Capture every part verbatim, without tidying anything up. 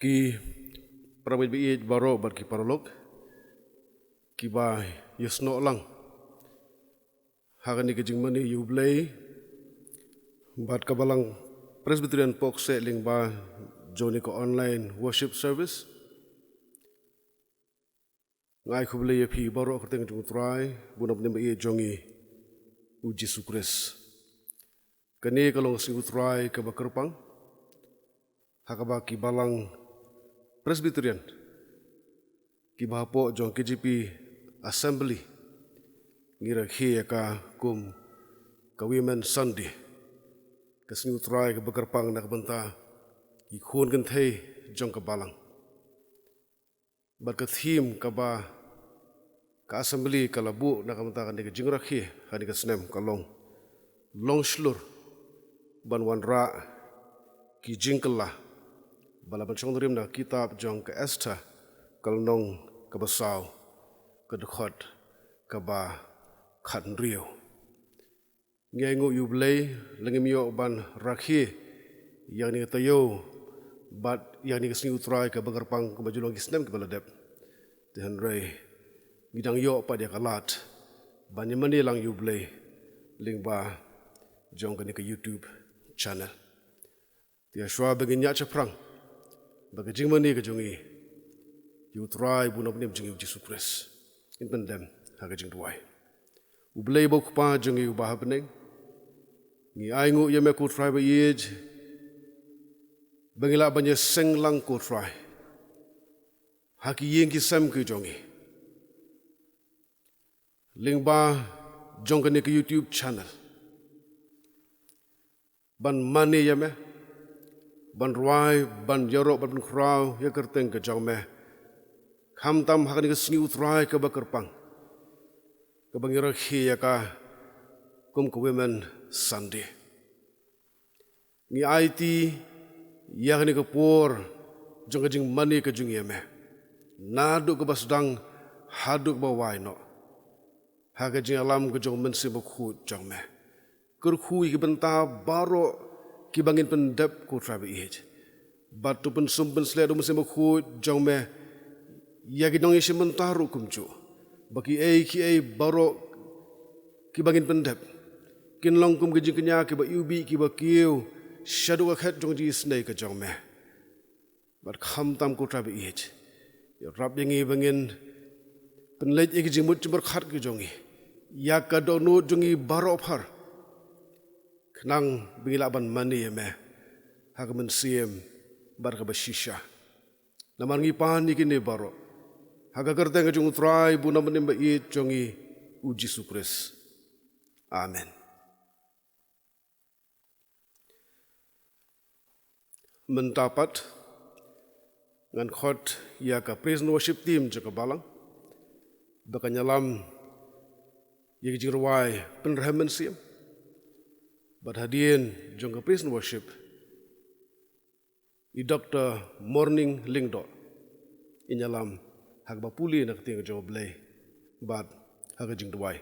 Ki para bangeit baroh bad ki paralok kiba ïasnoh lang ha kane ka jingmane ïa U Blei bad ka Balang Presbyterian Pohkseh lyngba jong kane ka online worship service. Nga ai khublei ïa phi baroh ha ka kyrteng jong U Trai, U Nongpynim ba ïeit jong ngi, U Jisu Khrist. Kane ka long ka sngi U Trai kaba kyrpang ha kaba ki Balang Presbyterian kiba hapoh jong K J P Assembly ngi rakhe ïa ka kum ka Women Sunday, ka sngi U Trai kaba kyrpang na ka bynta ki khun kynthei jong ka Balang. Bad ka theme kaba ka Assembly ka la buh na ka bynta kane ka jingrakhe ha kane ka snem ka long, long shlur ban wanrah ki jingkylla ba la ban shong nongrim na ka kitab jong ka Esther, ka lynnong kaba saw, ka dkhot kaba khathynriew. Ngi ainguh ïa U Blei lada ngim ïoh ban rakhe ïa kane ka taïew bad ïa kane ka sngi U Trai kaba kyrpang kumba ju long ki snem kiba la dep. Te hynrei ngi dang ïoh pat ïa ka lad ban ïamane lang ïa U Blei lyngba jong kane ka YouTube channel. Te shuwa ba ngin ïaid shaphrang bad ka jingmane ka jong ngi ïa U Trai bad U Nongpynim jong ngi U Jisu Khrist, ngin pyndem ha ka jingduwai. U Blei bad U Kpa jong ngi uba ha bneng, ngi ainguh ïa me ko Trai ba ïeit ba ngi lah ban ïaseng lang ko Trai ha ki ïing ki sem ki jong ngi lyngba jong kane ka YouTube channel ban mane ïa me, ban rwai, ban ïaroh, ban pynkhraw ïa ka kyrteng ka jong me, khamtam ha kane ka sngi U Trai kaba kyrpang kaba ngi rakhe ïa ka kum ka Women Sunday. Ngi aiti ïa kane ka por jong ka jingmane ka jong ngi ïa me, naduh kaba sdang haduh kaba wai noh, ha ka jingïalam ka jong U Mynsiem Bakhuid jong me. Kyrkhu ïa ki bynta baroh kiba ngin pyndep ko Trai ba ïeit, bad to pynsum pynshlur da U Mynsiem Bakhuid jong me ïa ki nongïashim bynta ruh kumjuh, ba kiei kiei baroh kiba ngin pyndep kin long kum ki jingkñia kiba iwbih kiba kiew shaduh ka khet jong ka jingisynei ka jong me. Bad khamtam ko Trai ba ïeit, ïarap ïa ngi ba ngin pynleit ïa ki jingmut jingpyrkhat ki jong ngi ïa ka dohnud jong ngi baroh phar, khnang ba ngi lah ban mane ïa me ha ka mynsiem bad kaba shisha. Namar ngi pan ïa kine baroh ha ka kyrteng ka jong U Trai bad U Nongpynim ba ïeit jong ngi U Jisu Khrist. Amen. Mynta pat ngan khot ïa ka praise and worship team jong ka Balang ba kan ïalam ïa ka jingrwai Pynrhem Mynsiem. Bad hadien jong ka praise and worship, i Doctor Morning Lyngdoh in ïalam ha kaba pule na ka ktien ka jong U Blei bad ha ka jingduwai.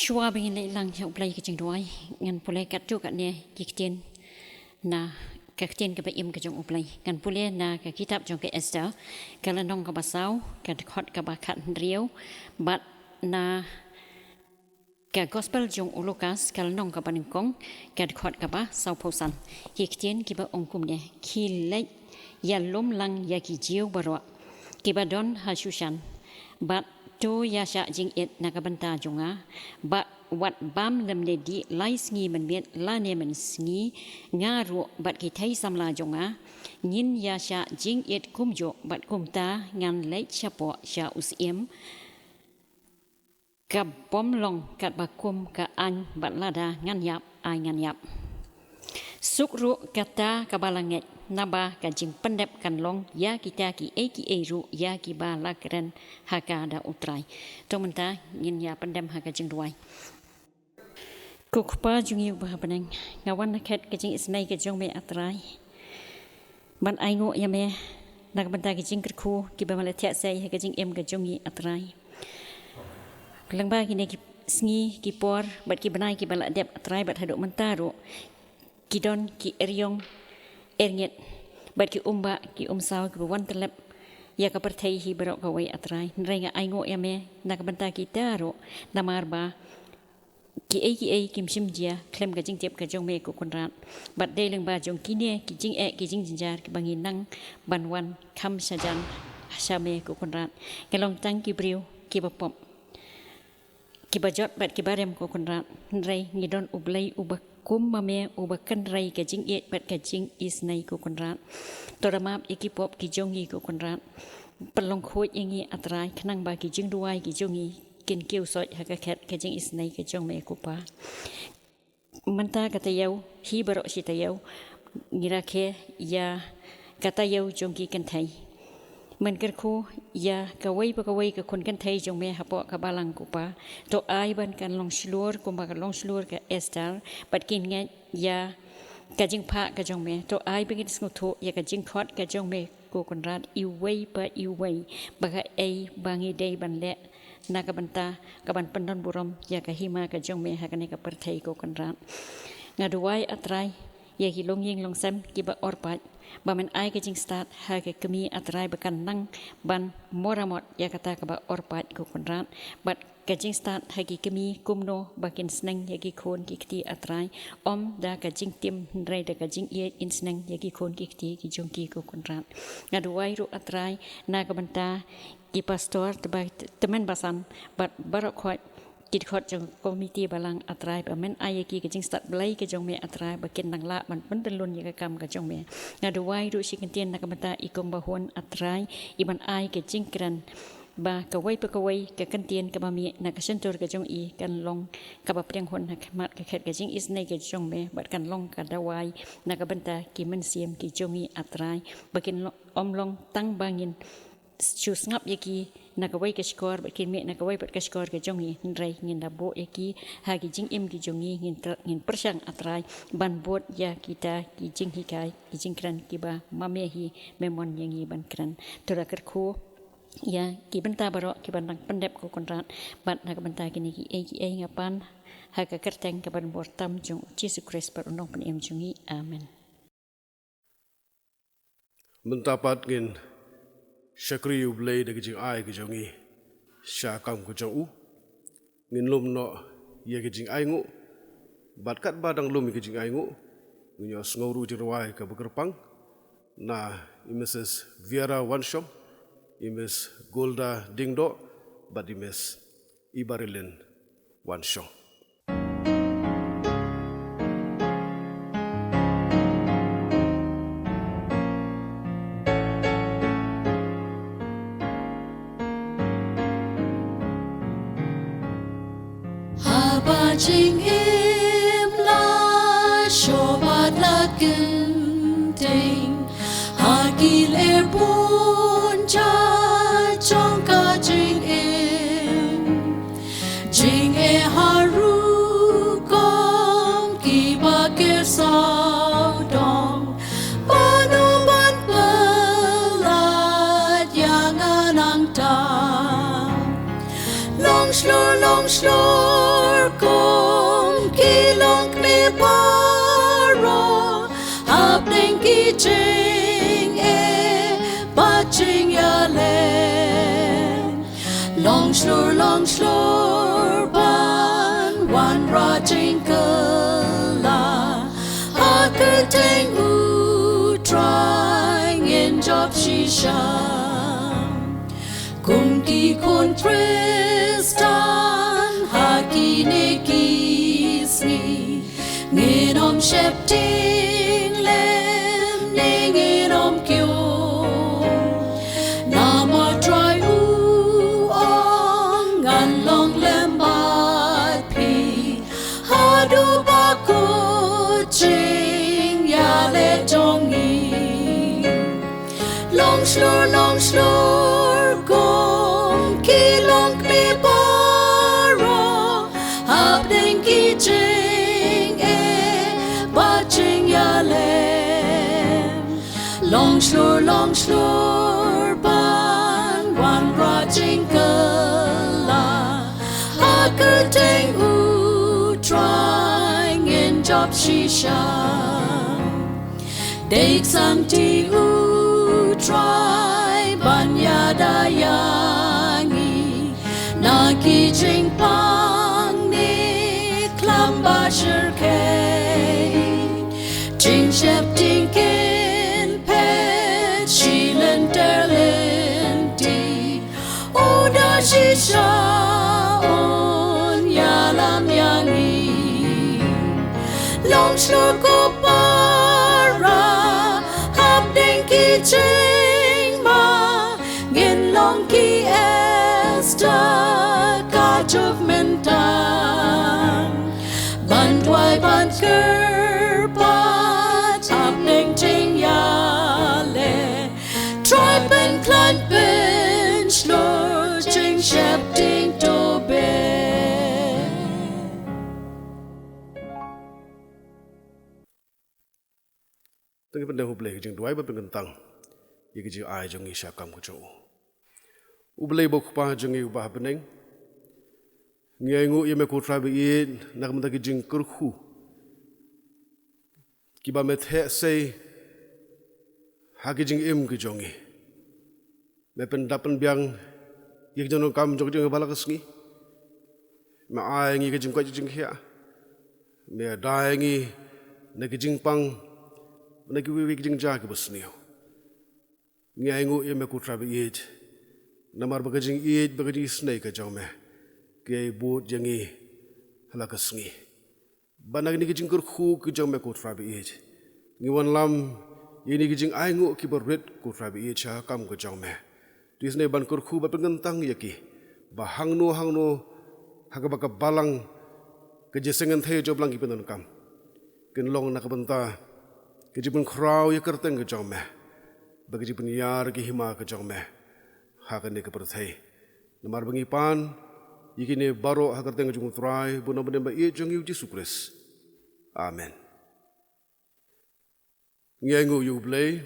Shuwa ba ngin leit lang sha U Blei ka jingduwai, ngan pule katto katne ki ktien na ka ktien kaba im ka jong U Blei. Ngan pule na ka kitab jong ka Esther, ka lynnong kaba saw, ka dkhot kaba khathynriew, bad na ka Gospel jong u Lukas, ka lynnong kaba nyngkong, ka dkhot kaba sawphew san. Ki ktien kiba ong kumne: Khie leit ïalum lang ïa ki Jiw baroh kiba don ha Shushan, bad to ïa shah jingit na ka bynta jong nga, bad wat bam lymne dih lai sngi mynmiet lane mynsngi, nga ruh bad ki thei samla jong nga ngin ïa shah jingit kumjuh, bad kumta ngan leit shapoh sha u syiem, ka bym long katba kum ka aiñ, bad lada ngan ïap, ai ngan ïap. Suk ruh kata kaba la ngeit, naba ka jingpyndep kan long ïa kita kiei kiei ruh ïa kiba la kren ha ka da U Trai. To mynta ngin ïa pyndem ha ka jingduwai. Ko Kpa jong ngi uba ha bneng, nga wan na khet ka jingisynei ka jong me, A Trai, ban ainguh ïa me na ka bynta ki jingkyrkhu kiba me la thiah sei ha ka jingim ka jong ngi, A Trai. Lyngba kine ki sngi, ki por bad ki bnai kiba la dep, A Trai, bad haduh mynta ruh ki don ki eriong erngit bad ki umbah ki umsaw kiba wan tyllep ïa ka pyrthei hi baroh kawei, A Trai. Hynrei nga ainguh ïa me na ka bynta kita ruh, namar ba kiei kiei kim shym jia khlem ka jingtip ka jong me, ko Kynrad. Bad dei lyngba jong kine ki jingeh ki jingjynjar kiba ngi nang ban wan kham shajan sha me, ko Kynrad. Ngi long tang ki briew kiba pop, kiba jot bad kiba rem, ko Kynrad. Hynrei ngi don U Blei uba kum ma me, uba kynrei ka jingïeit bad ka jingisynei, ko Kynrad. To da map ïa ki pop ki jong ngi, ko Kynrad. Pynlong khuid ïa ngi, A Trai, khnang ba ki jingduwai ki jong ngi kin kiew soit ha ka khet ka jingisynei ka jong me, ko Pa. Mynta ka taïew hi baroh shi taïew ngi rakhe ïa ka taïew jong ki kynthei. Men kyrkhu ïa kawei pa kawei ka khun kynthei jong me hapoh ka balang, ko Pa. To ai ban kan long shlur kumba ka long shlur ka Esther, bad kin ngeit ïa ka jingphah ka jong me. To ai ba ngin sngewthuh ïa ka jingkhot ka jong me, ko Kynrad, iwei pa iwei, ba kaei ba ngi dei ban leh na ka bynta kaban pyndon burom ïa ka hima ka jong me ha kane ka pyrthei, ko Kynrad. Nga duwai, A Trai, ïa ki longïing longsem kiba orpait, ba men ai ka jingstad ha ka kmie, A Trai, ba kan nang ban moramot ïa kata kaba orpait, ko Kynrad. Bad ka jingstad ha ki kmie kumno ba kin sneng ïa ki khun ki kti, A Trai, ym da ka jingtim hynrei da ka jingïeit kin sneng ïa ki khun ki kti ki jong ki, ko Kynrad. Nga duwai ruh, A Trai, na ka bynta ki pastor, tba tymmen basan bad baroh khoit ki dkhot jong ka komiti balang, A Trai, ba men ai ïa ki ka jingstad Blei ka jong me, A Trai, ba kin nang lah ban pyntyllun ïa ka kam ka jong me. Nga duwai ruh shi kyntien na ka bynta i Kong Bahun, A Trai, i ban ai ka jingkren ba kawei pa kawei ka kyntien kaba mih na ka shyntur ka jong i kan long kaba pdiang hun ha khmat ka khet ka jingisynei ka jong me, bad kan long ka dawai na ka bynta ki mynsiem ki jong i, A Trai, ba kin lo-, ym long tang ba ngin shu sngap ïa ki na kawei ka shkor bad kin mih na kawei pat ka shkor ka jong i, hynrei ngin da buh ïa ki ha ki jingim ki jong i, ngin tr-, ngin pyrshang, A Trai, ban bud ïa kita ki jinghikai ki jingkren kiba ma me hi me mon ïa ngi ban kren. To da kyrkhu ïa ki bynta baroh kiban dang pyndep, ko Kynrad, bad na ka bynta kine kiei kiei nga pan ha ka kyrteng kaba donbor tam jong u Jisu Khrist bad u Nongpynim jong ngi. Amen. Mynta pat ngin shakri ïa U Blei da ka jingai ka jong ngi sha kam ka jong u. Ngin lum noh ïa ka jingainguh. Bad katba dang lum ïa ka jingainguh, ngin ïohsngew ruh jingrwai kaba kyrpang na i Mrs Viera Wanshong, i Miss Golda Dingdoh, bad i Miss Ibarilin Wanshong. Haba jingim la shoh bad la kyntien, ha ki leh bun jait jong ka jingim. Jingeh ha rukom kiba kyrsaw dong, mano ban pyllait ïa nga nangta. Long shlur, long shlur, Long shlur, long shlur ban wanrah jingkylla ha kyrteng U Trai ngin jop shisha. Kum ki khun Khristan ha kine ki sngi, ngin ym sheptieng lem ne ngin ym kiew. Namar Trai u ong, ngan long lem bad phi haduh ba kut jingïaleh jong ngi. Long shlur, long shlur kum ki longkmie baroh hapdeng ki jingeh bad jingïaleh. Long shlur, long shlur ban wanrah jingkylla ha kyrteng U Trai ngin jop shisha. Dei ksamti U Trai ban ïada ïa ngi na ki jingpang ne klam ba shyrkhei. Jingsheptieng kin phet shi lynter lynti. U da shisha un ïalam ïa ngi. Long shlur ko para hapdeng ki jingma, ngin long ki Esther ka juk mynta. Ban duwai ban kyrpad hapdeng jingïaleh. Trai pynkhlaiñ pynshlur jingsheptieng to beh. To ngin pyndem ha U Blei ka jingduwai ban pynkyntang ïa ka jingai jong ngi sha kam ka jong U. U Blei ba U Kpa jong ngi uba ha bneng, ngi ainguh ïa me ko Trai ba ïeit na ka bynta ki jingkyrkhu kiba me theh sei ha ki jingim ki jong ngi. Me pyndap pynbiang ïa ki jingdonkam jong ki jong ngi ba la ka sngi. Me ai ngi ki jingkoit ki jingkhiah. Me dai ngi na ki jingpang, na kiwei kiwei ki jingjia kiba sniew. Ngi ainguh ïa me ko Trai ba ïeit, namar ba ka jingïeit bad ka jingisynei ka jong me ki ai bud ïa ngi ha la ka sngi. Bad na kine ki jingkyrkhu ki jong me ko Trai ba ïeit, ngi wanlam ïa kine ki jingainguh kiba rit ko Trai ba ïeit sha kam ka jong me. To isynei ban kyrkhu bad pynkyntang ïa ki ba hangno hangno ha kaba ka balang, ka jingïaseng kynthei jong balang ki pyndonkam, kin long na ka bynta ka jingpynkhraw ïa ka kyrteng ka jong me, bad ka jingpynïar ïa ka hima ka jong me ha kane ka pyrthei. Namar ba ngi pan ïa kine baroh ha ka kyrteng ka jong U Trai bad U Nongpynim ba ïeit jong ngi U Jisu Khrist. Amen. Ngi ainguh ïa U Blei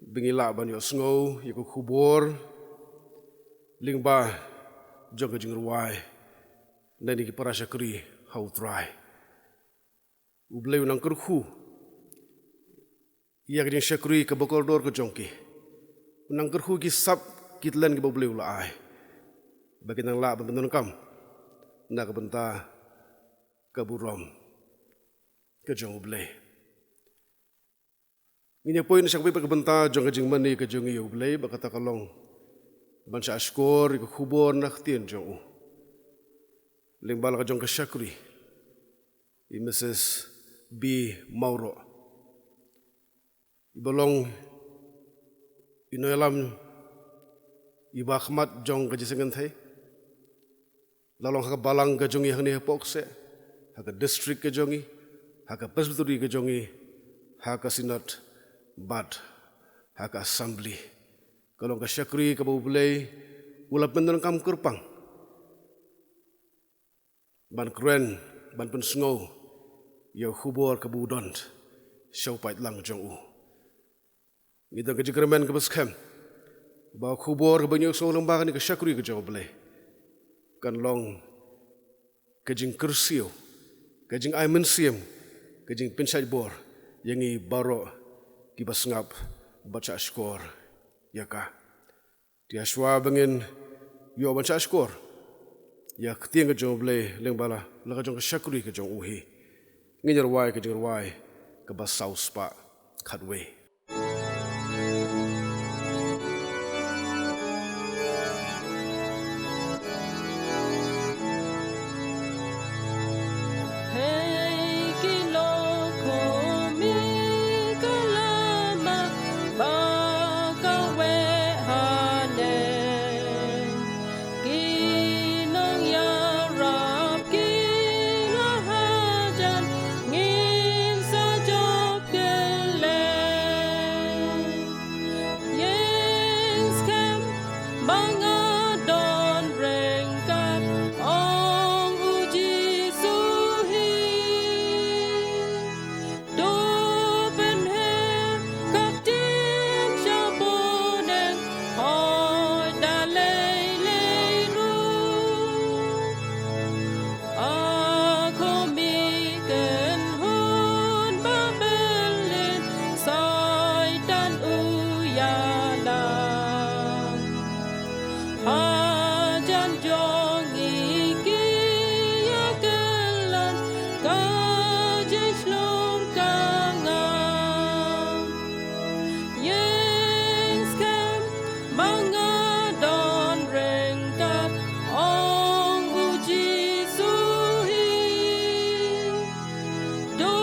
ba ngi lah ban ïohsngew ïa ka khubor lyngba jong ka jingrwai na kine ki para shakri ha U Trai. U Blei u nang kyrkhu ïa ka jingshakri kaba kordor ka jong ki. U nang kyrkhu ki sap ki tlen kiba U Blei u la ai, ba kin nang lah ban pyndonkam na ka bynta ka burom ka jong U Blei. Ngin ïa poi na sha kawei pat ka bynta jong ka jingmane ka jong ngi ïa U Blei, bad kata ka long ban shah shkor ïa ka khubor na ka ktien jong u lyngba la ka jong ka shakri, i Mrs B Mawroh, iba long i nongïalam iba khmat jong ka jingïaseng kynthei, la long ha ka balang ka jong ngi hangne hapoh kseh, ha ka district ka jong ngi, ha ka presbytery ka jong ngi, ha ka synod, bad ha ka assembly. Ka long ka shakri kaba U Blei u la pyndonkam kyrpang ban kren, ban pynsngew ïa ka khubor kaba u don sha u paidlang jong u. Ngi don ka jingkyrmen kaba skhem ba ka khubor kaba ngi ïohsngew lyngba kane ka shakri ka jong U Blei kan long ka jingkyrsiew, ka jingai mynsiem, ka jingpynshait bor ïa ngi baroh kiba sngap bad shah shkor ïa ka. Te hashwa ba ngin Ïoh ban shah shkor ïa ka ktien ka jong U Blei lyngba la, la ka jong ka shakri ka jong u hi. Ngin ïa rwai ka jingrwai kaba saw spah khatwei. Hei ki lok, ko mi ka lama ba ka wei hane. Ki nongïarap ki la hajan, ngin sa jop kylleng. Ïeng skhem ba nga don ryngkat, ong U Jisu hi. To pynheh ka ktien sha bneng, hooid da lei lei ruh. A ko mi kynhun ba byllien, Soitan u ïalam. Hajan jong ngi ki ïa kyllon ka jingshlur ka ngam. Ïeng skhem ba nga don ryngkat, ong U Jisu hi. To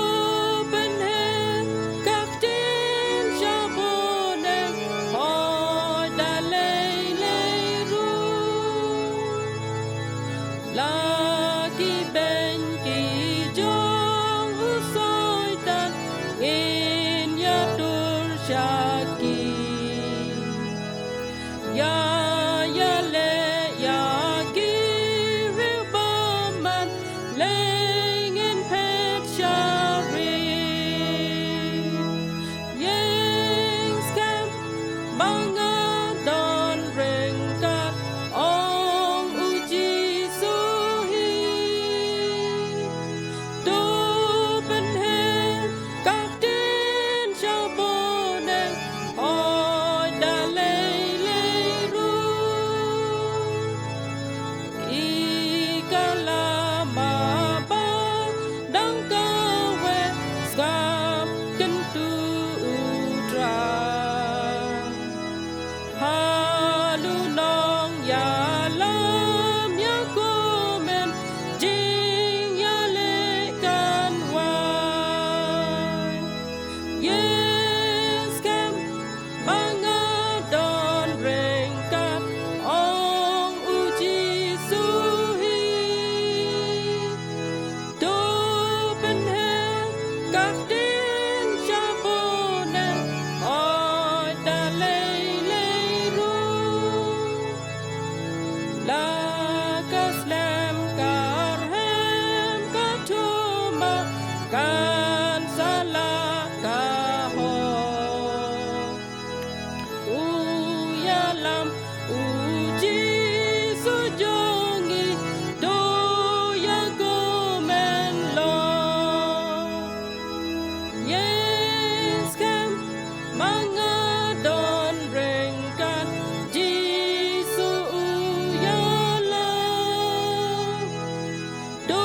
pynheh ka ktien sha bneng, hooid da lei lei ruh. La ki beiñ ki jong u Soitan, ngin ïa tur sha ki. Ïa ïaleh ïa ki riew bymman, lei ngin phet sha ri. Ïeng skhem ba nga don ryngkat, ong U Jisu hi. To pynheh ka ktien sha bneng, hooid da lei lei ruh. I ka lama ba dang kawei, sngap kyntu U Trai. Haduh nongïalam ïa kumne jingïaleh kan wan. Ïeng skhem ba nga don ryngkat, ong U Jisu hi. To pynheh ka ktien sha bneng, hooid da lei lei ruh. La ka slem ka rhem ka thma, kan sa lah ka hok. U ïalam U Jisu jong ngi, to ïa kumne long. Ïeng skhem ba nga don ryngkat, Jisu u ïalam. To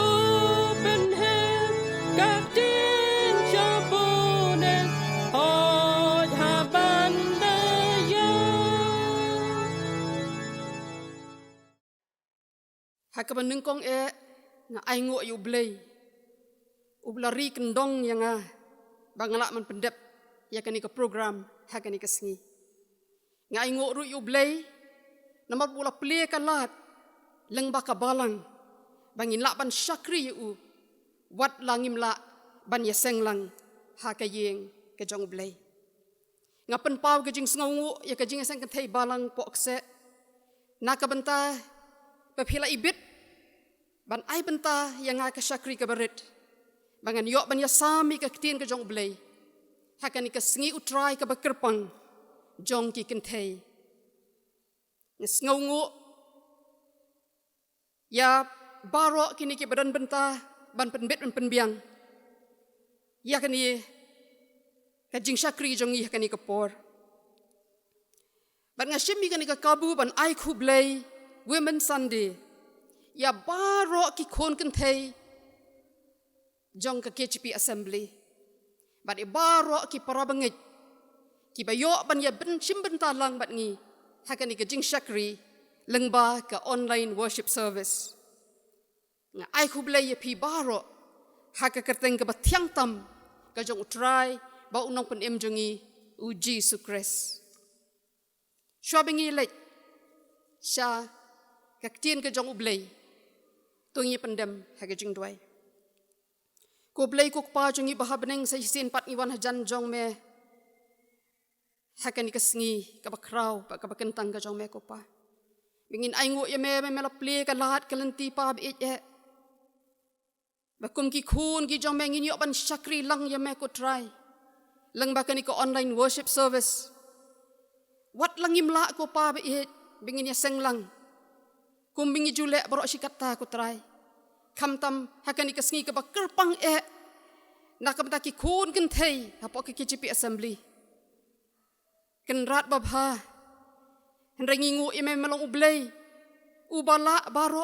pynheh ka ktien sha bneng, hooid ha ban da ïa. Ha kaba nyngkong eh, nga ainguh ïa U Blei uba la ri kyndong ïa nga ba nga lah ban pyndep ïa kane ka program ha kane ka sngi. Nga ainguh ruh ïa U Blei namar ba u la plie ka lad lyngba ka balang ba ngin lah ban shakri ïa u wat la ngim lah ban ïaseng lang ha ka ïing ka jong U Blei. Nga pynpaw ka jingsngewnguh ïa ka jingïaseng kynthei balang poh kseh na ka bynta ba phi la ibit ban ai bynta ïa nga ka shakri kaba rit ba ngan ïoh ban ïasam ïa ka ktien ka jong U Blei ha kane ka sngi U Trai kaba kyrpang jong ki kynthei. Nga sngewnguh ïa baroh kine kiba don bynta ban pynbit ban pynbiang ïa kane ka jingshakri jong ngi ha kane ka por. Bad nga shim ïa kane ka kabu ban ai khublei Women Sunday ïa baroh ki khun kynthei jong ka K J P Assembly bad ïa baroh ki para bangeit kiba ïoh ban ïa byn shim bynta lang bad ngi ha kane ka jingshakri lyngba ka online worship service. Nga ai khublei ïa phi baroh ha ka kyrteng kaba thiang tam ka jong U Trai bad U Nongpynim jong ngi, U Jisu Khrist. Shuwa ba ngi leit sha ka ktien ka jong U Blei, to ngin pyndem ha ka jingduwai. Ko Blei ko Kpa jong ngi ba ha bneng, sa shisien pat ngi wan hajan jong me ha kane ka sngi kaba khraw bad kaba kyntang ka jong me ko Pa. Ba ngin ainguh ïa me, me la plie ka lad ka lynti Pa ba ïeit eh, ba kum ki khun ki jong me ngin ïoh ban shakri lang ïa me ko Trai lyngba kane ka online worship service. Wat la ngim lah ko Pa ba ïeit ba ngin ïa seng lang, kum ba ngi ju leh baroh shi katta ko Trai, khamtam ha kane ka sngi kaba kyrpang eh na ka bynta ki khun kynthei hapoh ka K J P Assembly. Kynrad babha, hynrei ngi nguh ïa me, me long U Blei uba lah baroh,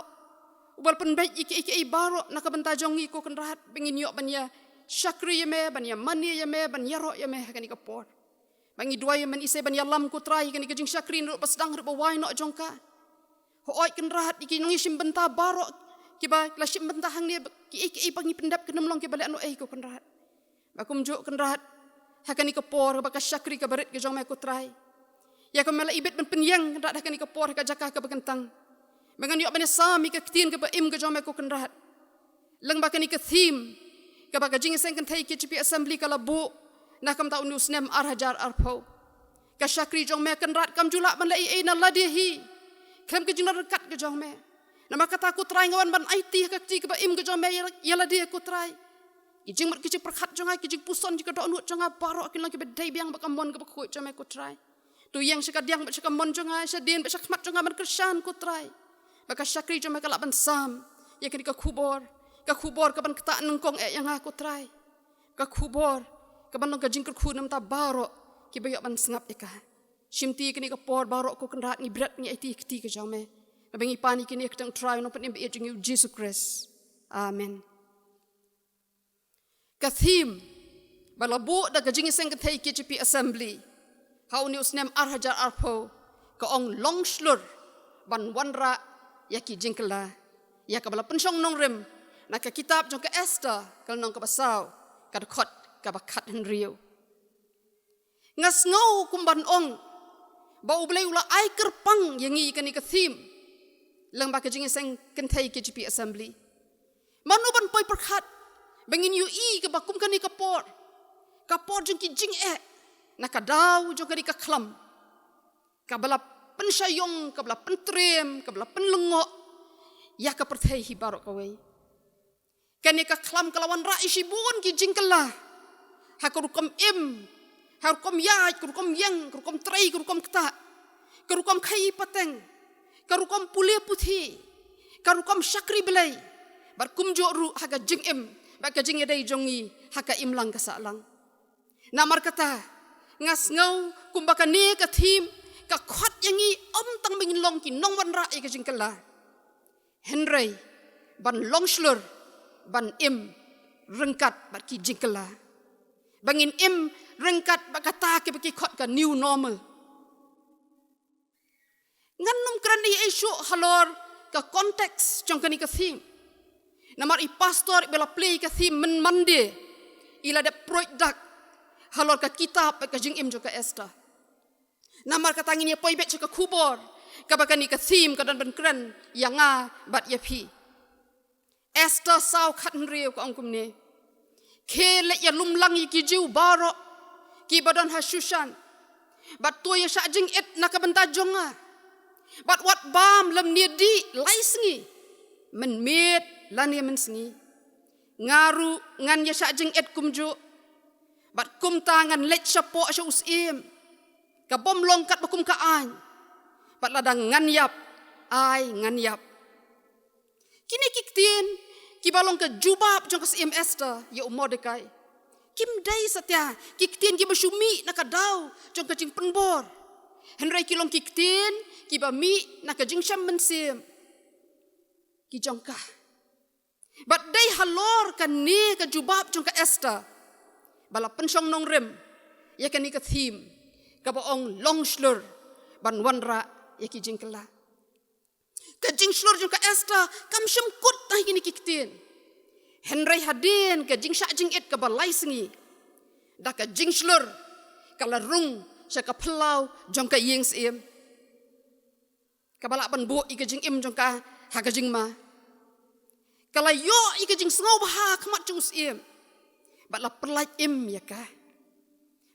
uba la pynbeit ïa kiei kiei baroh na ka bynta jong ngi ko Kynrad, ba ngin ïoh ban ïa shakri ïa me, ban ïa mane ïa me, ban ïaroh ïa me ha kane ka por. Ba ngi duwai ïa me, isei ban ïalam ko Trai ha kane ka jingshakri naduh ba sdang haduh ba wai noh jong ka. Hooid Kynrad, ïa ki nongïashim bynta baroh kiba la shim bynta hangne, kiei kiei ba ngi pyndep kin ym long kiba lehnohei ko Kynrad. Ba kumjuh Kynrad, ha kane ka por ba ka shakri kaba rit ka jong me ko Trai, ïa kaba me la ibit ban pynïeng Kynrad ha kane ka por ha ka jaka kaba kyntang, ba ngan ïoh ban ïasam ïa ka ktien kaba im ka jong me ko Kynrad. Lyngba kane ka theme kaba ka Jingïaseng Kynthei K J P Assembly ka la buh na ka bynta une u snem ar hajar arphew. Ka shakri jong me Kynrad kam ju lah ban leh ei ei na lade hi khlem ka jingdon ryngkat ka jong me. Namar kata ko Trai nga wan ban aiti ha ka kti kaba im ka jong me ïa, ïa lade ko Trai. Ki jingmut ki jingpyrkhat jong nga, ki jingpuson jong ka dohnud jong nga baroh kin long kiba dei biang bad ka mon kaba khuid jong me ko Trai. To ïeng sha ka diang bad sha ka mon jong nga, shadien bad sha khmat jong nga ban kyrshan ko Trai, ba ka shakri jong me ka lah ban sam ïa kane ka khubor, ka khubor kaban ktah nyngkong eh ïa nga ko Trai, ka khubor kaban long ka jingkyrkhu na ka bynta baroh kiba ïoh ban sngap ïa ka. Shimti ïa kane ka por baroh ko Kynrad ngi bret ngi aiti ha ka kti ka jong me, ba ngi pan ïa kane ha ka kyrteng U Trai Nongpynim ba ïeit jong ngi U Jisu Khrist. Amen. Ka theme ba la buh da ka Jingïaseng Kynthei K J P Assembly ha une u snem ar hajar arphew ka ong, long shlur ban wanrah ïa ki jingkylla, ïa kaba la pynshong nongrim na ka kitab jong ka Esther ka lynnong kaba saw, ka dkhot kaba khathynriew. Nga sngew kum ban ong ba U Blei u la ai kyrpang ïa ngi ïa kane ka theme lyngba ka Jingïaseng Kynthei K J P Assembly. Mano ban poi pyrkhat ba ngin ïohi kaba kum kane ka por, ka por jong ki jingeh, na ka daw jong kane ka khlam kaba la pynshaiong, kaba la pyntriem, kaba la pynlyngngoh ïa ka pyrthei hi baroh kawei. Kane ka khlam ka la wanrah ïa shibun ki jingkylla, ha ka rukom im, ha ka rukom ïaid, ka rukom ïeng, ka rukom trei, ka rukom ktah, ka rukom khaii pateng, ka rukom pule puthi, ka rukom shakri Blei, bad kumjuh ruh ha ka jingim bad ka jingïadei jong ngi ha ka imlang ka sahlang. Namar kata nga sngew kumba kane ka theme ka khot ïa ngi ym tang ba ngin long ki nongwanrah ïa ka jingkylla, hynrei ban long shlur ban im ryngkat bad ki jingkylla, ba ngin im ryngkat bad kata kaba ki khot ka new normal. Ngan ym kren ei ei shuh halor ka context jong kane ka theme, namar i pastor iba la plie ïa ka theme mynta Monday i la dep pruid dak halor ka kitab bad ka jingim jong ka Esther. Namar kata ngin ïa poi beit sha ka khubor kaba kane ka theme ka don ban kren ïa nga bad ïa phi. Esther saw khathynriew ka ong kumne: Khie leit ïalumlang ïa ki Jiw baroh kiba don ha Shushan, bad to ïashah jingit na ka bynta jong nga, bad wat bam lymne dih lai sngi, mynmiet lane mynsngi. Nga ruh ngan ïashah jingit kumjuh, bad kumta ngan leit shapoh sha u syiem, ka bym long katba kum ka aiñ, bad lada ngan ïap, ai ngan ïap. Kine ki ktien kiba long ka jubab jong ka Syiem Esther ïa u Mordekai, kim dei satia ki ktien kiba shu mih na ka daw jong ka jingpynbor. Hynrei ki long ki ktien kiba mih na ka jingshem mynsiem ki jong ka. Bad dei halor kane ka jubab jong ka Esther ba la pynshong nongrim ïa kane ka theme kaba ong long shlur ban wanrah ïa ki jingkylla. Ka jingshlur jong ka Esther kam shym kut tang ha kine ki ktien. Hynrei hadien ka jingshah jingit kaba lai sngi, da ka jingshlur ka la rung sha ka phyllaw jong ka ïing syiem, kaba lah ban buh ïa ka jingim jong ka ha ka jingma. Ka la ïoh ïa ka jingsngewbha ha khmat jong u syiem bad la pyllait im ïa ka.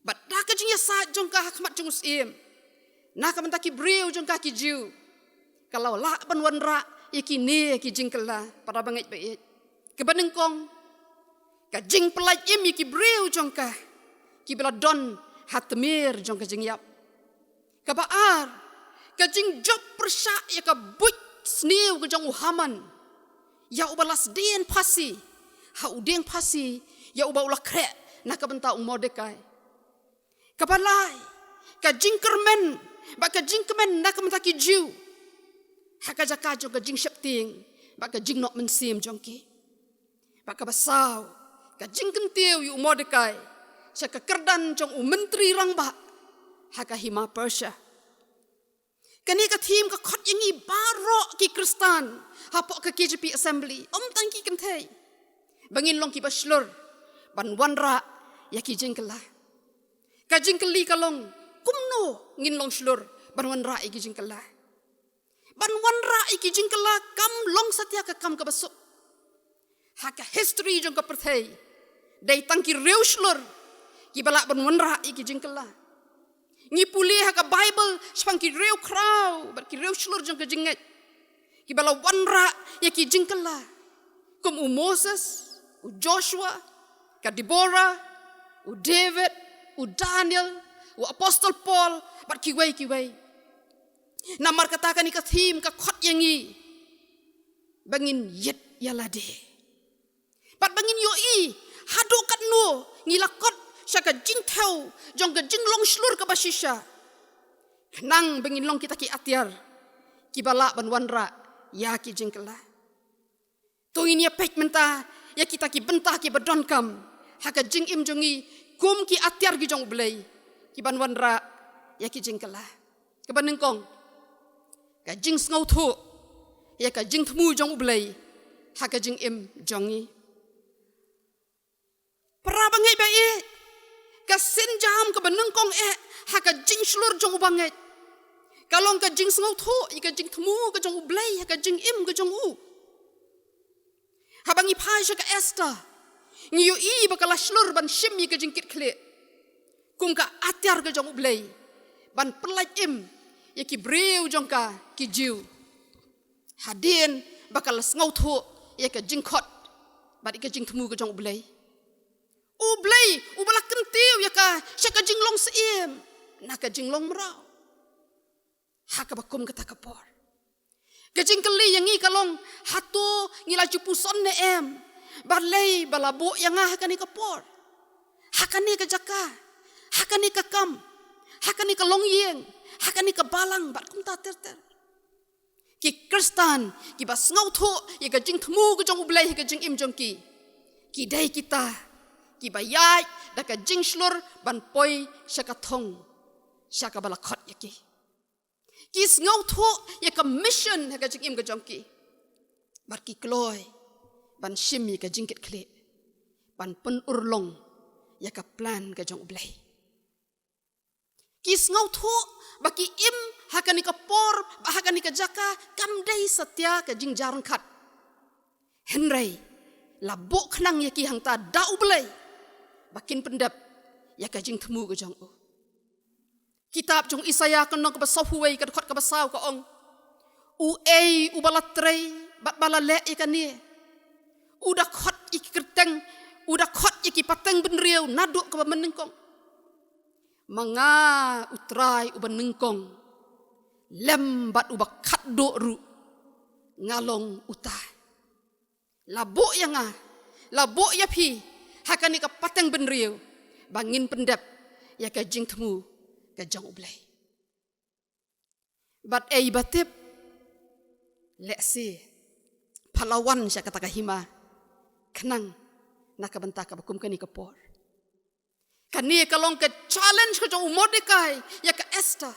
Bad da ka jingïasaid jong ka ha khmat jong u syiem, na ka bynta ki briew jong ka ki Jiw, ka la lah ban wanrah ïa kine ki jingkylla. Para bangeit ba ïeit, kaba nyngkong, ka jingpyllait im ïa ki briew jong ka kiba la don ha tmier jong ka jingïap. Kaba ar, ka jingjop pyrshah ïa ka buit sniew ka jong u Haman ïa uba la sdien phasi ha u dieng phasi ïa uba u la khreh na ka bynta u Mordekai. Kaba lai, ka jingkyrmen bad ka jingkmen na ka bynta ki Jiw ha ka jaka jong ka jingsheptieng bad ka jingnoh mynsiem jong ki. Bad kaba saw, ka jingkyntiew ïa u Mordekai sha ka kyrdan jong u myntri rangbah ha ka hima Persia. Kane ka theme ka khot ïa ngi baroh ki Khristan hapoh ka K J P Assembly, ym tang ki kynthei, ba ngin long kiba shlur ban wanrah ïa ki jingkylla. Ka jingkylli ka long, kumno ngin long shlur ban wanrah ïa ki jingkylla? Ban wanrah ïa ki jingkylla kam long satia ka kam kaba suk. Ha ka history jong ka pyrthei, dei tang ki riewshlur kiba lah ban wanrah ïa ki jingkylla. Ngi pule ha ka Bible shaphang ki riewkhraw bad ki riewshlur jong ka jingngeit kiba la wanrah ïa ki jingkylla, kum u Moses, u Joshua, ka Deborah, u David, u Daniel, u Apostol Paul bad kiwei kiwei. Namar kata kane ka theme ka khot ïa ngi ba ngin ïit ïa lade bad ba ngin ïohi haduh katno ngi la kot sha ka jingthew jong ka jinglong shlur kaba shisha, khnang ba ngin long kita ki atiar kiba lah ban wanrah ïa ki jingkylla. To ngin ïa peit mynta ïa kita ki bynta kiba donkam ha ka jingim jong ngi kum ki atiar ki jong U Blei kiban wanrah ïa ki jingkylla. Kaba nyngkong, ka jingsngewthuh ïa ka jingthmu jong U Blei ha ka jingim jong ngi. Para bangeit ba ïeit, ka sienjam kaba nyngkong eh ha ka jingshlur jong u bangeit ka long ka jingsngewthuh ïa ka jingthmu ka jong U Blei ha ka jingim ka jong u. Haba ngi phai sha ka Esther, ngi ïohi ba ka la shlur ban shim ïa ka jingkitkhlieh kum ka atiar ka jong U Blei ban pyllait im ïa ki briew jong ka ki Jiw, hadien ba ka la sngewthuh ïa ka jingkhot bad ïa ka jingthmu ka jong U Blei. U Blei uba la kyntiew ïa ka sha ka jinglong syiem na ka jinglong mraw ha kaba kum kata ka por. Ka jingkylli ïa ngi ka long, hato ngi la ju puson ne em? Balei ba la buh ïa nga ha kane ka por, ha kane ka jaka, ha kane ka kam, ha kane ka longïing, ha kane ka balang bad kumta ter ter. Ki Khristan kiba sngewthuh ïa ka jingthmu ka jong U Blei ha ka jingim jong ki, ki dei kita kiba ïaid da ka jingshlur ban poi sha ka thong sha kaba la khot ïa ki. Ki sngewthuh ïa ka mission ha ka jingim ka jong ki bad ki kloi ban shim ïa ka jingkitkhlieh ban pynurlong ïa ka plan ka jong U Blei. Ki sngewthuh ba ki im ha kane ka por bad ha kane ka jaka kam dei satia ka jingjarngkhat, hynrei la buh khnang ïa ki hangta da U Blei ba kin pyndep ïa ka jingthmu ka jong u. Kitab jong Isaïah ka lynnong kaba sawphew wei ka dkhot kaba saw ka ong, uei uba la trei bad ba la leh ïa kane? U da khot ïa ki kyrteng, u da khot ïa ki pateng bynriew naduh kaba mynnyngkong. Ma nga U Trai uba nyngkong, lem bad uba khatduh ruh, nga long uta. La buh ïa nga, la buh ïa phi ha kane ka pateng bynriew ba ngin pyndep ïa ka jingthmu ka jong U Blei. Bad ei ba tip, lehse pha la wan sha kata ka hima khnang na ka bynta kaba kum kane ka por. Kane ka long ka challenge ka jong u Mordekai ïa ka Esther.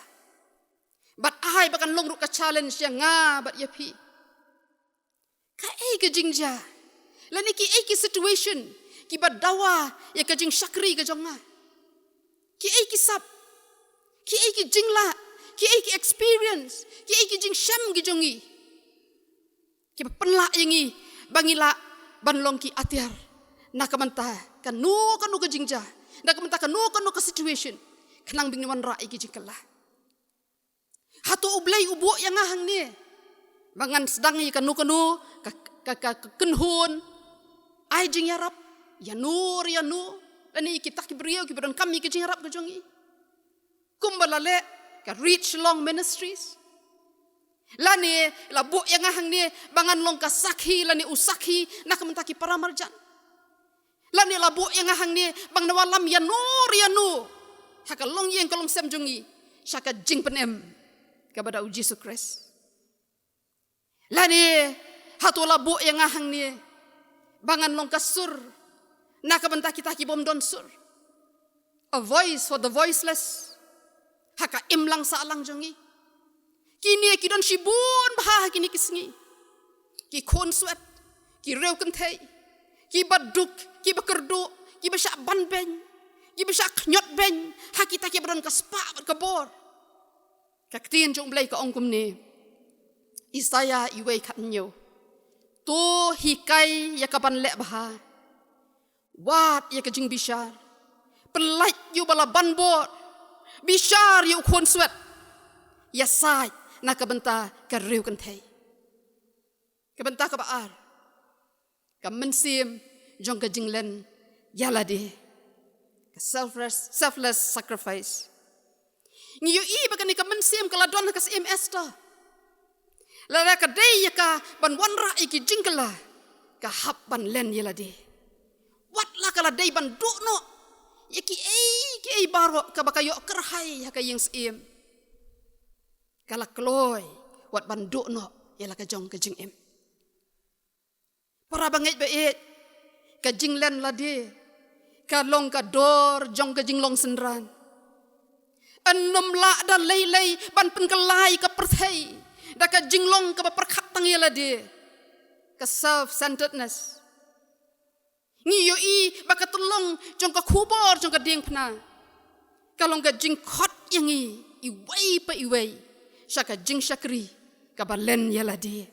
Bad ai ba kan long ruh ka challenge ïa nga bad ïa phi. Kaei ka jingjia lane kiei ki situation kiba dawa ïa ka jingshakri ka jong nga? Kiei ki sap, kiei ki jinglah, kiei ki experience, kiei ki jingshem ki jong ngi kiba pynlah ïa ngi ba ngi lah ban long ki atiar na ka bynta kano kano ka jingjia, na ka bynta kano kano ka situation, khnang ba ngin wanrah ïa ki jingkylla. Hato U Blei u buh ïa nga hangne ba ngan sdang ïa kano kano ka, ka, ka, ka kynhun ai jingïarap ïano re ïano, lane ïa kita ki briew kiba donkam ïa ki jingïarap ka jong ngi, kumba la leh ka Reach Long Ministries? Lane la buh ïa nga hangne ba ngan long ka sakhi lane u sakhi na ka bynta ki paramarjan? Lane la buh ïa nga hangne ba ngan wallam ïano re ïano ha ka longïing ka longsem jong ngi sha ka jingpynim kaba da U Jisu Khrist? Lane hato la buh ïa nga hangne ba ngan long ka sur na ka bynta kita ki bym don sur, a voice for the voiceless ha ka imlang sahlang jong ngi? Kine ki don shibun bha ha kine ki sngi. Ki khunswet, ki riewkynthei, kiba duk, kiba kyrduh, kiba shah ban beiñ, kiba shah khñiot beiñ ha kita kiba don ka spah bad ka bor. Ka ktien jong U Blei ka ong kumne, Isaïah uwei khathynñiew: To hikai ïa ka ban leh bha, wad ïa ka jingbishar, pyllait ïa uba la ban bor, bishar ïa u khunswet, ïasaid na ka bynta ka riewkynthei. Ka bynta kaba ar, ka mynsiem jong ka jinglen ïalade, ka selfless, selfless sacrifice. Ngi ïohi ba kane ka mynsiem ka la don ha ka Syiem Esther. Lada ka dei ïa ka ban wanrah ïa ki jingkylla, ka hap ban len ïalade. Wat la ka la dei ban duh noh ïa kiei kiei baroh kaba ka ïoh kyrhai ha ka ïing syiem, ka la kloi wat ban duh noh ïa la ka jong ka jingim. Para bangeit ba ïeit, ka jinglen lade ka long ka dor jong ka jinglong synran. Ym lah da lei lei ban pynkylla ïa ka pyrthei da ka jinglong kaba pyrkhat tang ïalade, ka self-centeredness. Ngi ïohi ba ka tyllong jong ka khubor jong ka diengphna ka long ka jingkhot ïa ngi iwei pa iwei sha ka jingshakri kaba len ïalade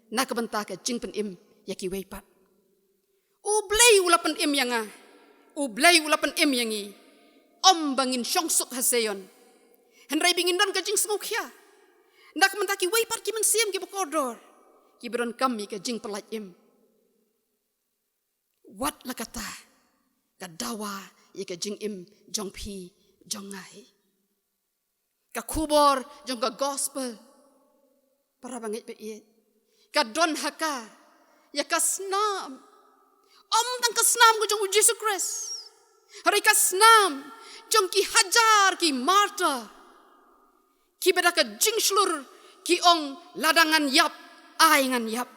na ka bynta ka jingpynim ïa kiwei pat. U Blei u la pynim ïa nga, U Blei u la pynim ïa ngi, ym ba ngin shong suk ha Sion, hynrei ba ngin don ka jingsngewkhia na ka bynta kiwei pat ki mynsiem kiba kordor, kiba donkam ïa ka jingpyllait im. Wat la kata ka dawa ïa ka jingim jong phi jong nga hi. Ka khubor jong ka gospel, para bangeit ba ïeit, ka don ha ka ïa ka snam. Ym tang ka snam ka jong U Jisu Khrist, hynrei ka snam jong ki hajar ki martyr kiba da ka jingshlur ki ong, lada ngan ïap, ai ngan ïap.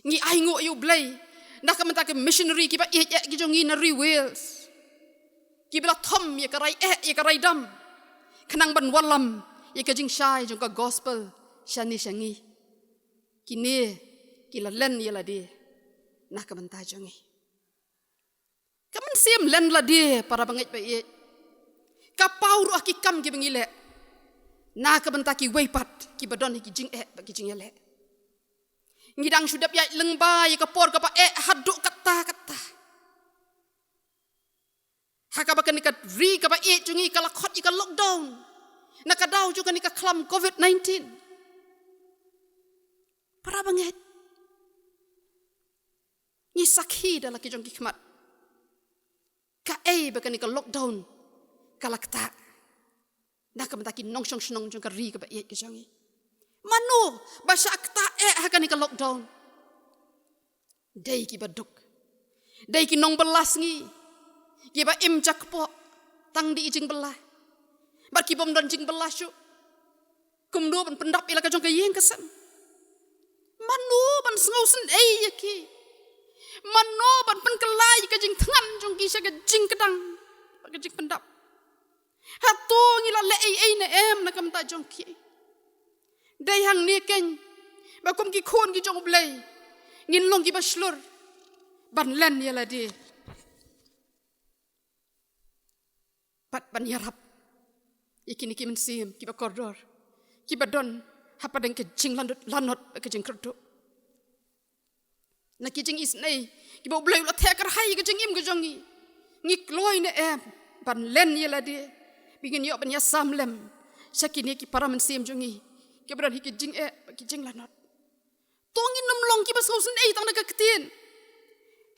Ngi ainguh ïa U Blei na ka bynta ki missionary kiba ïeit eh ki jong ngi na ri Wales, kiba la thom ïa ka rai eh ïa ka rai dam khnang ban wallam ïa ka jingshai jong ka gospel shane sha ngi. Kine ki la len ïalade na ka bynta jong ngi. Ka mynsiem len lade, para bangeit ba ïeit, ka paw ruh ha ki kam kiba ngi leh na ka bynta kiwei pat kiba don ha ki jingeh bad ki jingïaleh. Ngi dang shu dep ïaid lyngba ïa ka por kaba eh haduh katta katta, ha kaba kane ka ri kaba ïeit jong ngi ka la khot ïa ka lockdown na ka daw jong kane ka khlam covid nineteen. Para bangeit, ngi sakhi da la ki jong ki khmat kaei ba kane ka lockdown ka la ktah na ka bynta ki nongshong shnong jong ka ri kaba ïeit ka jong ngi. Mano ba shah ktah eh ha kane ka lockdown? Dei kiba duk, dei ki nongbylla sngi, kiba im jakpoh tang da i jingbylla bad ki bym don jingbylla shuh. Kumno ban pyndap ïa la ka jong ka ïing ka sem? Mano ban sngewsynei ïa ki? Mano ban pynkylla ïa ka jingthngan jong ki sha ka jingkdang bad ka jingpyndap? Hato ngi la leh ei ei ne em na ka bynta jong ki? Dei hangne keiñ ba kum ki khun ki jong U Blei ngin long kiba shlur ban len ïa lade bad ban ïarap ïa kine ki mynsiem kiba kordor, kiba don hapdeng ka jinglanot, lanot, ka jingkyrduh. Na ki jingisynei kiba U Blei u la theh kyrhai ïa ka jingim ka jong ngi, ngi kloi ne em ban len ïa lade ba ngin ïoh ban ïasam lem sha kine ki para mynsiem jong ngi kiba don ha ki jingeh bad ki jinglanot? To ngin ym long kiba sngewsynei tang da ka ktien,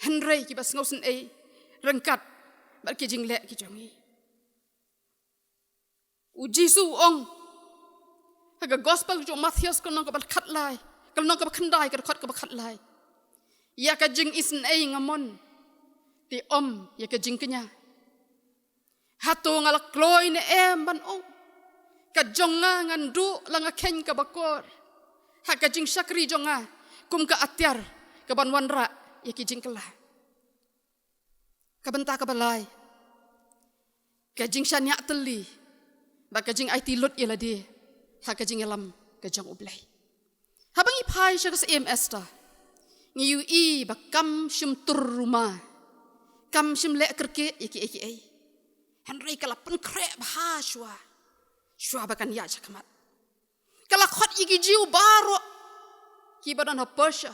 hynrei kiba sngewsynei ryngkat bad ki jingleh ki jong ngi. U Jisu u ong ha ka Gospel jong u Mathaios, ka lynnong kaba khatlai, ka lynnong kaba khyndai, ka dkhot kaba khatlai: Ïa ka jingisynei nga mon, te ym ïa ka jingkñia. Hato nga la kloi ne em ban ong, ka jong nga ngan duh la nga kheiñ kaba kor ha ka jingshakri jong nga kum ka atiar kaban wanrah ïa ki jingkylla? Ka bynta kaba lai, ka jingshaniah tylli bad ka jingaiti lut ïa lade ha ka jingïalam ka jong U Blei. Haba ngi phai sha ka Syiem Esther, ngi ïohi ba kam shym tur ruma, kam shym leh kyrkieh ïa kiei kiei, hynrei ka la pynkhreh bha shuwa, shuwa ba kan ïaid shakhmat. Ka la khot ïa ki Jiw baroh kiba don ha Persia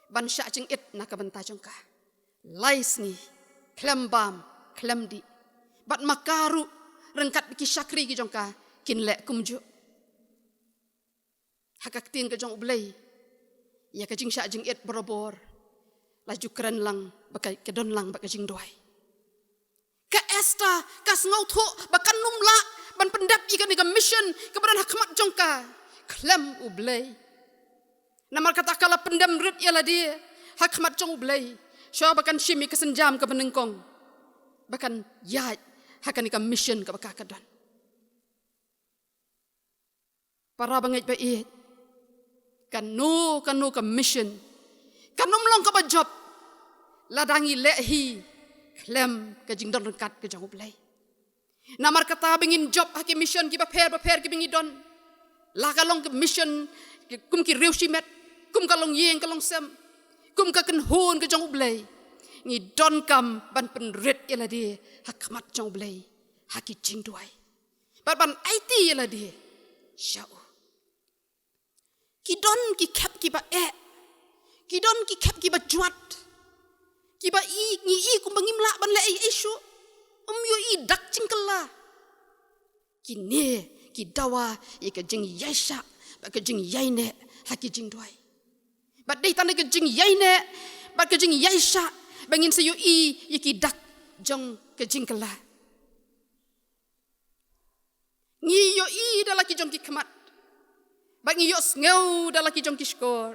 ban shah jingit na ka bynta jong ka. Lai sngi, khlem bam khlem dih, bad ma ka ruh ryngkat bad ki shakri ki jong ka kin leh kumjuh. Ha ka ktien ka jong U Blei, ïa ka jingshah jingit barabor la ju kren lang bad ka, ka don lang bad ka jingduwai. Ka Esther ka sngewthuh ba kan ym lah ban pyndep ïa kane ka mission kaba don ha khmat jong ka khlem U Blei. Namar kata ka la pyndem rit ïa lade ha khmat jong U Blei, shuwa ba kan shim ïa ka sienjam kaba nyngkong ba kan ïaid ha kane ka mission kaba ka, ka don. Para bangeit ba ïeit, kano kano ka mission kan ym long kaba jop lada ngi leh hi khlem ka jingdon ryngkat ka jong U Blei. Namar kata ba ngin jop ha ki mission kiba pher bapher kiba ngi don, la ka long ka mission kum ki riew shimet, kum ka longïing ka longsem, kum ka kynhun ka jong U Blei, ngi donkam ban pynrit ïa lade ha khmat jong U Blei ha ki jingduwai bad ban aiti ïa lade sha u. Ki don ki khep kiba eh, ki don ki khep kiba jwat, kiba i, ngi i kumba ngim lah ban leh ei ei shuh, ym ïohi dak jingkylla. Kine ki dawa ïa ka jingïaishah bad ka jingïaineh ha ki jingduwai. Bad dei tang da ka jingïaineh bad ka jingïaishah ba ngin sa ïohi ïa ki dak jong ka jingkylla. Ngi ïohi da la ki jong ki khmat, ba ngi ïohsngew da la ki jong ki shkor,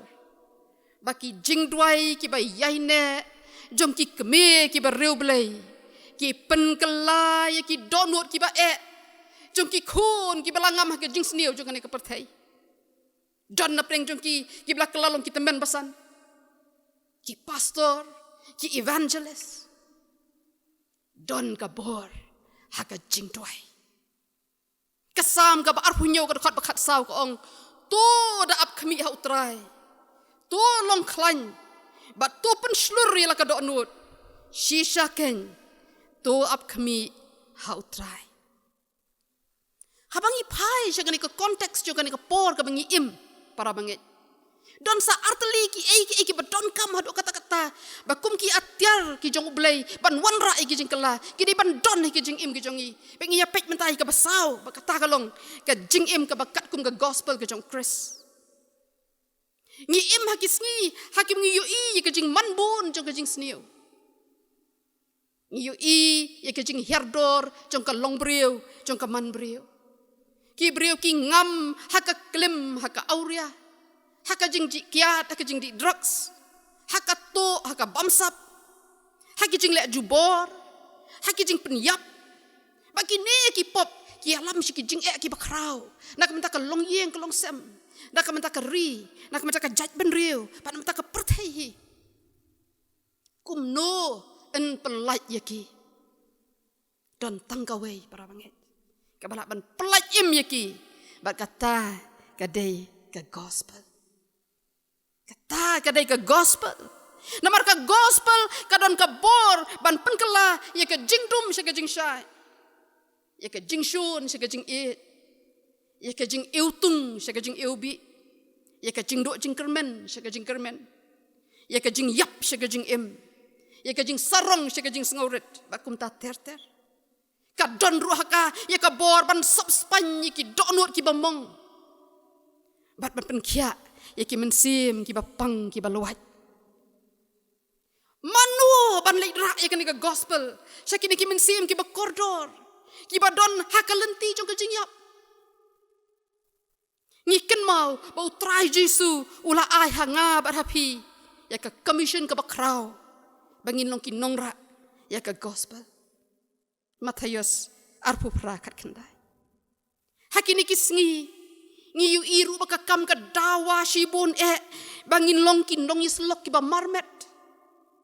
ba ki jingduwai kiba ïaineh jong ki kmie kiba riewblei ki pynkylla ïa ki dohnud kiba eh jong ki khun kiba la ngam ha ka jingsniew jong kane ka pyrthei. Don na pdeng jong ki kiba la kylla long ki tymmen basan, ki pastor, ki evangelist. Don ka bor ha ka jingduwai. Ka Salm kaba arphew hynñiew ka dkhot ba khatsaw ka ong, to da ap khmih ha U Trai, to long khlaiñ bad to pynshlur ïa la ka dohnud. Shisha keiñ, to ap khmih ha U Trai. Haba ngi phai sha kane ka context jong kane ka por kaba ngi im, para bangeit, don sa artylli kiei kiei kiba donkam haduh katta katta ba kum ki atiar ki jong U Blei ban wanrah ïa ki jingkylla, ki dei ban don ha ki jingim ki jong ngi. Ba ngi ïa peit mynta ïa kaba saw, ba kata ka long ka jingim kaba katkum ka gospel ka jong U Khrist. Ngi im ha ki sngi ha kiba ngi ïohi ïa ka jingmanbun jong ka jingsniew. Ngi ïohi ïa ka jinghiar dor jong ka longbriew, jong ka manbriew. Ki briew ki ngam ha ka klim, ha ka awria, ha ka jingjih kiad, ha ka jingdih drugs, ha ka tuh, ha ka bamsap, ha ki jingleh jubor, ha ki jingpynïap. Ba kine ki pop Ki ïalam sha ki jingeh kiba khraw. Na ka bynta ka longïing ka longsem. Na ka bynta ka ri. Na ka bynta ka jaitbynriew. Bad na ka bynta ka pyrthei hi. Kumno yn pyllait ïa ki? Don tang kawei para bangeit kaba lah ban pyllait im ïa ki. Bad kata ka dei ka gospel. Kata ka dei ka gospel. Namar ka gospel ka don ka bor ban pynkylla ïa ka jingdum sha ka jingshai, ïa ka jingshun sha ka jingïeit, ïa ka jingiwtung sha ka jingiwbih, ïa ka jingduh jingkyrmen sha ka jingkyrmen, ïa ka jingïap sha ka jingim, ïa ka jingsarong sha ka jingsngewrit, bad kumta ter ter. Ka don ruh ha ka ïa ka bor ban sop spaiñ ïa ki dohnud kiba mong, bad ban pynkhiah ïa ki mynsiem kiba pang kiba luwait. Mano ban leit rah ïa kane ka gospel sha kine ki mynsiem kiba kordor, kiba don ha ka lynti jong ka jingïap? Ngi kynmaw ba U Trai Jisu u la ai ha nga bad ha phi ïa ka commission kaba khraw ba ngin long ki nongrah ïa ka gospel. Mathaios arphew phra khatkhyndai. Ha kine ki sngi ngi ïohi ruh ba ka kam ka dawa shibun eh ba ngin long ki nongïasyllok kiba marmet,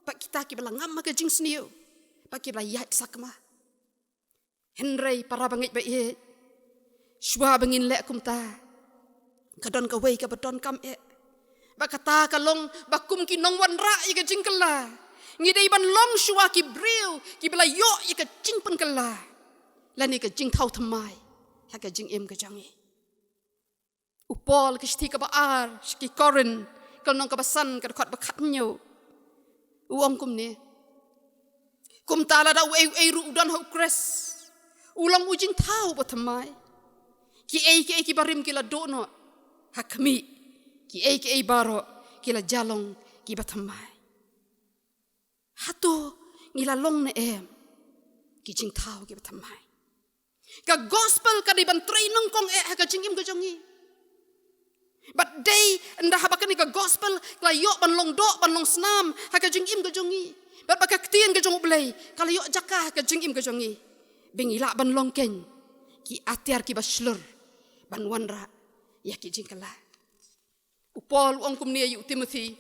ba kita kiba la ngam ha ka jingsniew, ba kiba la ïaid sakma. Hynrei para bangeit ba ïeit, shuwa ba ngin leh kumta, ka don kawei kaba donkam eh. Ba kata ka long ba kum ki nongwanrah ïa ka jingkylla, ngi dei ban long shuwa ki briew kiba la ïoh ïa ka jingpynkylla lane ka jingthaw thymmai ha ka jingim ka jong ngi. U Paul, ka shithi kaba ar sha ki Korinth, ka lynnong kaba san, ka dkhot ba khathynñiew, u ong kumne: Kumta lada uei uei ruh u don ha U Khrist, u long u jingthaw ba thymmai. Kiei kiei kiba rim ki la duh noh ha khmih, kiei kiei baroh ki la jia long kiba thymmai. Hato ngi la long ne em ki jingthaw kiba thymmai? Ka gospel ka dei ban trei nyngkong eh ha ka jingim ka jong ngi. Bad dei ynda haba kane ka gospel ka la ïoh ban long doh, ban long snam ha ka jingim ka jong ngi, bad ba ka ktien ka jong U Blei ka la ïoh jaka ha ka jingim ka jong ngi, ba ngi lah ban long keiñ ki atiar kiba shlur ban wanrah ïa ki jingkylla. U Paul u ong kumne ïa u Timothi,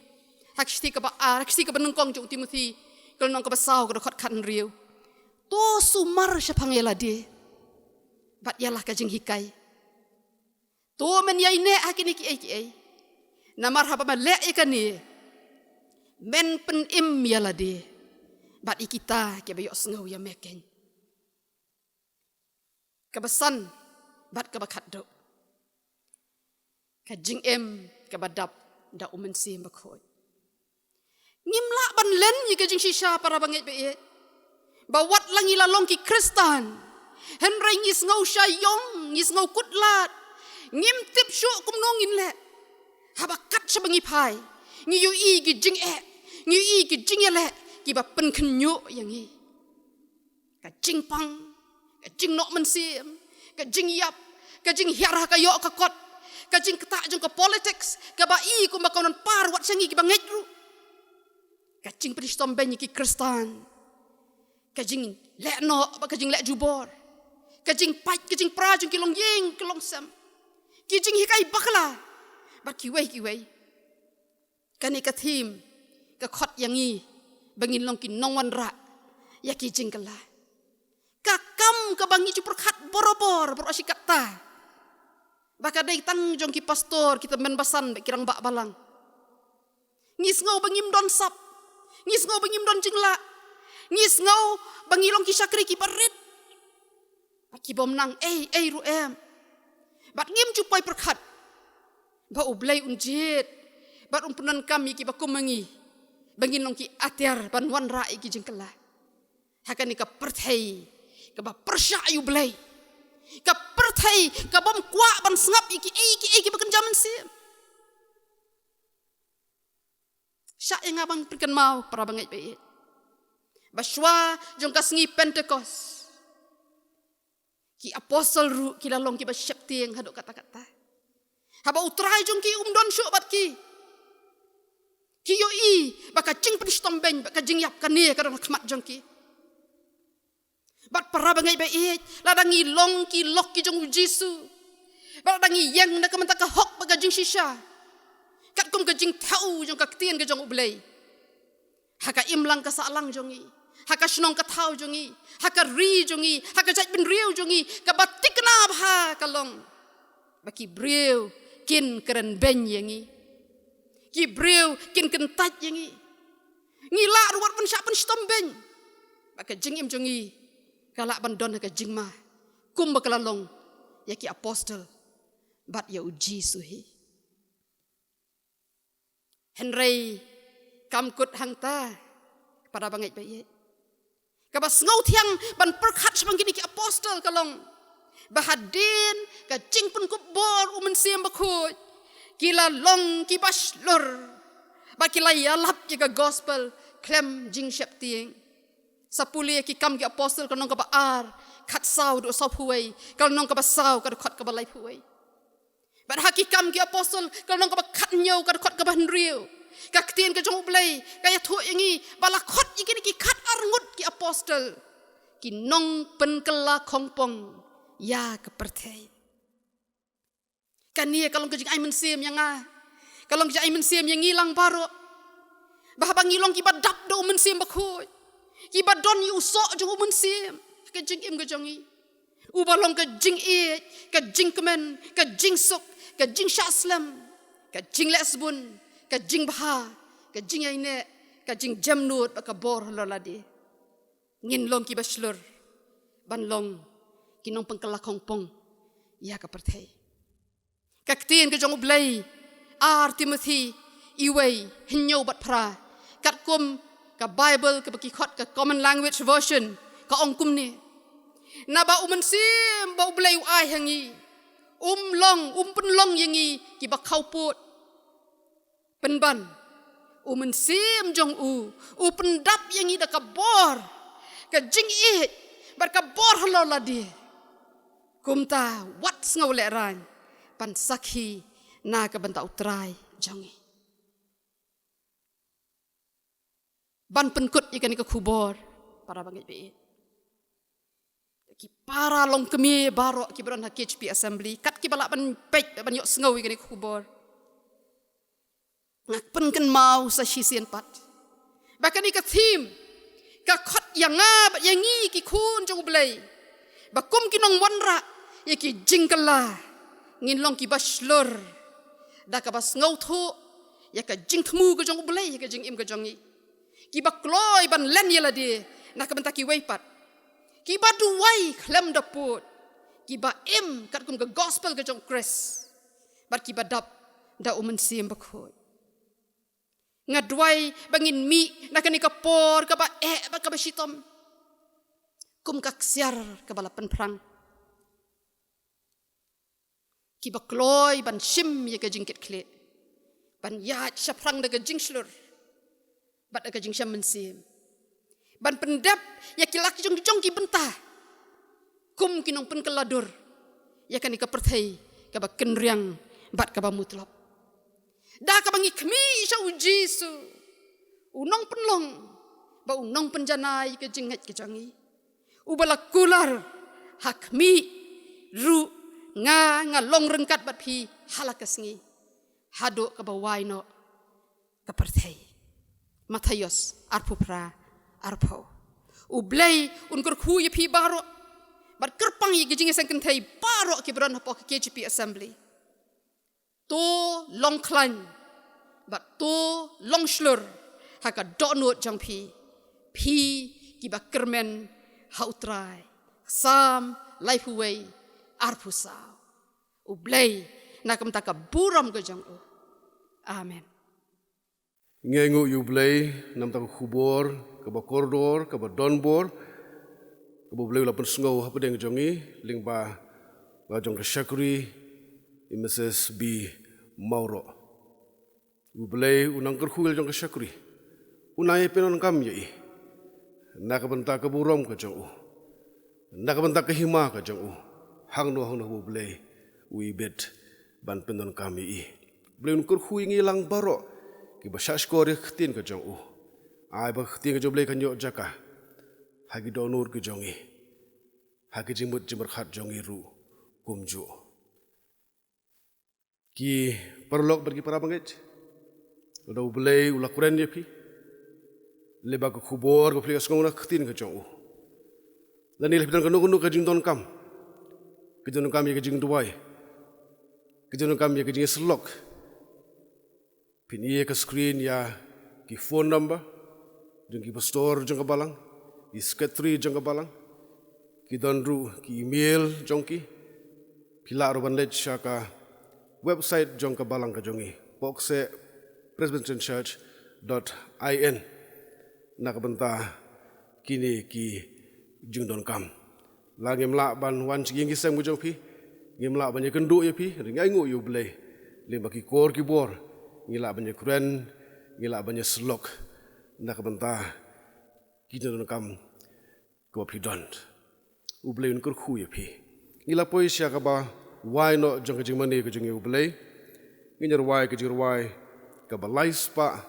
ha ka shithi kaba ar, ha ka shithi kaba nyngkong jong u Timothi, ka lynnong kaba saw, ka dkhot khathynriew: To sumar shaphang ïa lade bad ïa la ka jinghikai. To men ïaineh ha kine kiei kiei. Namar haba me leh ïa kane, men pynim ïa lade bad ïa kita kiba ïohsngew ïa me keiñ. Kaba san bad kaba khatduh. Ka jingim kaba dap da U Mynsiem Bakhuid. Ngim lah ban len ïa ka jingshisha, para bangeit ba ïeit, ba wat la ngi la long ki Khristan, hynrei ngi sngew shah ïong, ngi sngew kut lad, ngim tip shuh kumno ngin leh. Haba kat shaba ngi phai, ngi ïohi ki jingeh, ngi ïohi ki jingïaleh kiba pynkhynñiuh ïa ngi. Ka jingpang, ka jingnoh mynsiem, ka jingïap, ka jinghiar ha ka ïoh ka kot, ka jingktah jong ka politics, kaba i kumba ka nang par wat sha ngi kiba ngeit ruh. Ka jingpynshitom bein ïa ki Khristan, ka jingleh noh bad ka jingleh jubor, ka jingpait ka jingpra jong ki longïing ki longsem, ki jinghikai bakla bad kiwei kiwei. Kane ka theme ka khot ïa ngi ba ngin long ki nongwanrah ïa ki jingkylla. Ka kam kaba ngi ju pyrkhat borabor baroh shi katta, ba ka dei tang jong ki pastor, kita men basan bad ki rangbah balang. Ngi sngew ba ngim don sap, ngi sngew ba ngim don jinglah, ngi sngew ba ngi long ki shakri kiba rit, ba ki bym nang ei ei ruh em. Bad ngim ju poi pyrkhat ba U Blei un jied bad un pyndonkam ïa kiba kum ma ngi ba ngin long ki atiar ban wanrah ïa ki jingkylla ha kane ka pyrthei kaba pyrshah ïa U Blei, ka pyrthei ka bym kwah ban sngap ïa kiei kiei kiba kynja mynsiem. Shah ïa nga ban pynkynmaw, para bangeit ba ïeit, ba shuwa jong ka sngi Pentekost, ki apostol ruh ki la long kiba sheptieng haduh katta katta. Haba U Trai jong ki um don shuh bad ki, ki ïohi ba ka jingpynshitom bein bad ka jingïap kane ka don ha khmat jong ki. Bad para bangeit ba ïeit, lada ngi long ki lok ki jong u Jisu, bad lada ngi ïeng na ka bynta ka hok bad ka jingshisha, katkum ka jingthaw jong ka ktien ka jong U Blei, ha ka imlang ka sahlang jong ngi, ha ka shnong ka thaw jong ngi, ha ka ri jong ngi, ha ka jaitbynriew jong ngi, kaba thikna bha ka long ba ki briew kin kren beiñ ïa ngi, ki briew kin kyntait ïa ngi. Ngi lah ruh ban shah pynshitom beiñ, ba ka jingim jong ngi ka lah ban don ha ka jingma, kumba ka la long ïa ki apostol bad ïa u Jisu hi. Hynrei kam kut hangta, para bangeit ba ïeit. Kaba sngewthiang ban pyrkhat shaphang kine ki apostol ka long ba hadien ka jingpynkup bor u Mynsiem Bakhuid, ki la long kiba shlur, ba ki la ïalap ïa ka gospel khlem jingsheptieng. Sa pule ïa ki Kam ki Apostol ka lynnong kaba ar, khatsaw haduh sawphew wei, ka lynnong kaba saw ka dkhot kaba laiphew wei. Bad ha ki Kam ki Apostol ka lynnong kaba khathynñiew ka dkhot kaba hynriew, ka ktien ka jong U Blei ka ïathuh ïa ngi ba la khot ïa kine ki khatar ngut ki apostol, ki nongpynkylla khongpong ïa ka pyrthei. Kane ka long ka jingai mynsiem ïa nga, ka long ka jingai mynsiem ïa ngi lang baroh, ba haba ngi long kiba dap da u Mynsiem Bakhuid, kiba don ïa u soh jong u Mynsiem ha ka jingim ka jong ngi, uba long ka jingïeit, ka jingkmen, ka jingsuk, ka jingshah slem, ka jingleh sbun, ka jingbha, ka jingïaineh, ka jingjemnud bad ka bor halor lade, ngin long kiba shlur ban long ki nongpynkylla khongpong ïa ka pyrthei. Ka ktien ka jong U Blei, Ar Timothi wei, hynñiew bad phra, katkum ka Baibl kaba ki khot ka Common Language Version, ka ong kumne: Naba u Mynsiem ba U Blei u ai ha ngi, um long, um pynlong ïa ngi kiba khawpud. Pynban, u Mynsiem jong u u pyndap ïa ngi da ka bor, ka jingïeit bad ka bor halor lade. Kumta wat sngew lehraiñ ban sakhi na ka bynta U Trai jong ngi. Ban pynkut ïa kane ka khubor, para bangeit ba ïeit, ki para longkmie baroh kiba don ha K J P Assembly, kat kiba lah ban peit, ban ïohsngew ïa kane ka khubor, nga pynkynmaw sa shisien pat ba kane ka theme ka khot ïa nga bad ïa ngi ki khun jong U Blei, ba kum ki nongwanrah ïa ki jingkylla, ngin long kiba shlur da kaba sngewthuh ïa ka jingthmu ka jong U Blei ha ka jingim ka jong ngi, kiba kloi ban len ïa lade na ka bynta kiwei pat, kiba duwai khlem da pud, kiba im katkum ka gospel ka jong U Khrist, bad kiba dap da u Mynsiem Bakhuid. Nga duwai ba ngin mih na kane ka por kaba eh bad kaba shitom kum ka ksiar kaba la pynphrang, kiba kloi ban shim ïa ka jingkitkhlieh, ban ïaid shaphrang da ka jingshlur bad da ka jingshem mynsiem, ban pyndep ïa ki la ki jong ki jong ki bynta kum ki nongpynkylla dur ïa kane ka pyrthei kaba kynriang bad kaba mutlop. Da kaba ngi khmih sha u Jisu, u nongpynlong bad u nongpynjanai ka jingngeit ka jong ngi, uba la kular ha khmih ruh: Nga, nga long ryngkat bad phi ha la ka sngi, haduh kaba wai noh ka pyrthei. Mathaios arphew phra, arphew. U Blei un kyrkhu ïa phi baroh, bad kyrpang ïa ki jingïaseng kynthei baroh kiba don hapoh ka K J P Assembly. To long khlaiñ bad to long shlur ha ka dohnud jong phi, phi kiba kyrmen ha U Trai. Salm laiphew wei, arphew saw. U Blei na ka bynta ka burom ka jong u. Amen. Ngi ainguh ïa U Blei na ka bynta ka khubor kaba kordor, kaba donbor, kaba U Blei u la pynsngew hapdeng jong ngi lyngba la jong ka shakri, i Mrs B Mawroh. U Blei u nang kyrkhu ïa la jong ka shakri, u nang ïa pyndonkam ïa i na ka bynta ka burom ka jong u, na ka bynta ka hima ka jong u, hangno hangno U Blei u ibit ban pyndonkam ïa i. U Blei un kyrkhu ïa ngi lang baroh kiba shahshkor ïa ka ktien ka jong u. Ai ba ka ktien ka jong U Blei kan ïoh jaka ha ki dohnud ka jong ngi. ha ki jingmut jingpyrkhat jong ngi ruh kumjuh. Ki paralok bad ki parabangeit, lada U Blei u la kren ïa phi, leh ba ka khubor ka phi la sngew na ka ktien ka jong u. Lane lada phi don kano kano ka jingdonkam, ka jingdonkam ïa ka jingduwai, ka jingdonkam ïa ka jingïasyllok, phin ïohi ha ka screen ïa ki phone number jong ki pastor jong ka balang, ki secretary jong ka balang. Ki don ruh ki email jong ki. Phi lah ruh ban leit sha ka website jong ka balang ka jong ngi, pohkseh presbyterian church dot I N, na ka bynta kine ki jingdonkam. La ngim lah ban wan sha ki ïing ki sem ka jong phi, ngim lah ban ïakynduh ïa phi, hynrei ngi ainguh ïa U Blei, lyngba ki kor ki bor ngi lah ban ïakren, ngi lah ban ïasyllok na ka bynta ki jingdonkam kaba phi don. U Blei un kyrkhu ïa phi. Ngi la poi sha kaba wai noh jong ka jingmane ka jong ngi ïa U Blei. Ngin ïa rwai ka jingrwai kaba lai spah